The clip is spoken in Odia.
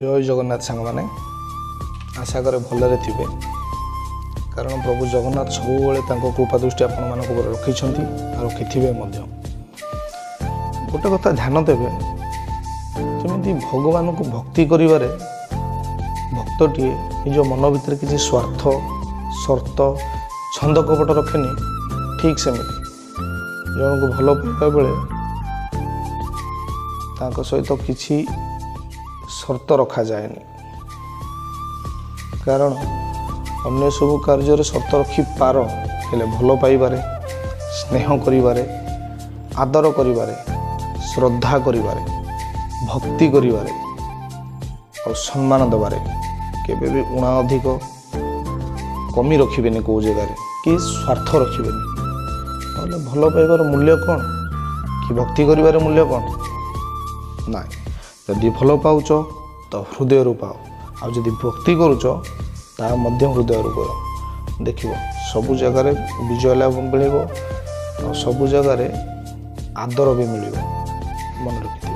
ଜୟ ଜଗନ୍ନାଥ ସାଙ୍ଗମାନେ, ଆଶା କରେ ଭଲରେ ଥିବେ, କାରଣ ପ୍ରଭୁ ଜଗନ୍ନାଥ ସବୁବେଳେ ତାଙ୍କ କୃପା ଦୃଷ୍ଟି ଆପଣମାନଙ୍କ ଉପରେ ରଖିଛନ୍ତି ଆଉ ରଖିଥିବେ ମଧ୍ୟ। ଗୋଟେ କଥା ଧ୍ୟାନ ଦେବେ, ଯେମିତି ଭଗବାନଙ୍କୁ ଭକ୍ତି କରିବାରେ ଭକ୍ତଟିଏ ନିଜ ମନ ଭିତରେ କିଛି ସ୍ୱାର୍ଥ, ସର୍ତ୍ତ, ଛନ୍ଦ କପଟ ରଖେନି, ଠିକ୍ ସେମିତି ଜଣକୁ ଭଲ ପାଇବା ବେଳେ ତାଙ୍କ ସହିତ କିଛି ସର୍ତ୍ତ ରଖାଯାଏନି। କାରଣ ଅନ୍ୟ ସବୁ କାର୍ଯ୍ୟରେ ସର୍ତ୍ତ ରଖିପାର, ହେଲେ ଭଲ ପାଇବାରେ, ସ୍ନେହ କରିବାରେ, ଆଦର କରିବାରେ, ଶ୍ରଦ୍ଧା କରିବାରେ, ଭକ୍ତି କରିବାରେ ଆଉ ସମ୍ମାନ ଦେବାରେ କେବେ ବି ଉଣା ଅଧିକ କମି ରଖିବେନି କେଉଁ ଜାଗାରେ କି ସ୍ୱାର୍ଥ ରଖିବେନି। ନହେଲେ ଭଲ ପାଇବାର ମୂଲ୍ୟ କ'ଣ କି ଭକ୍ତି କରିବାର ମୂଲ୍ୟ କ'ଣ? ନାଇଁ, ଯଦି ଭଲ ପାଉଛ ତ ହୃଦୟରୁ ପାଅ, ଆଉ ଯଦି ଭକ୍ତି କରୁଛ ତାହା ମଧ୍ୟ ହୃଦୟରୁ କର। ଦେଖିବ ସବୁ ଜାଗାରେ ବିଜୟ ଲାଭ ମିଳିବ ଆଉ ସବୁ ଜାଗାରେ ଆଦର ବି ମିଳିବ। ମନେ ରଖିଥିବ।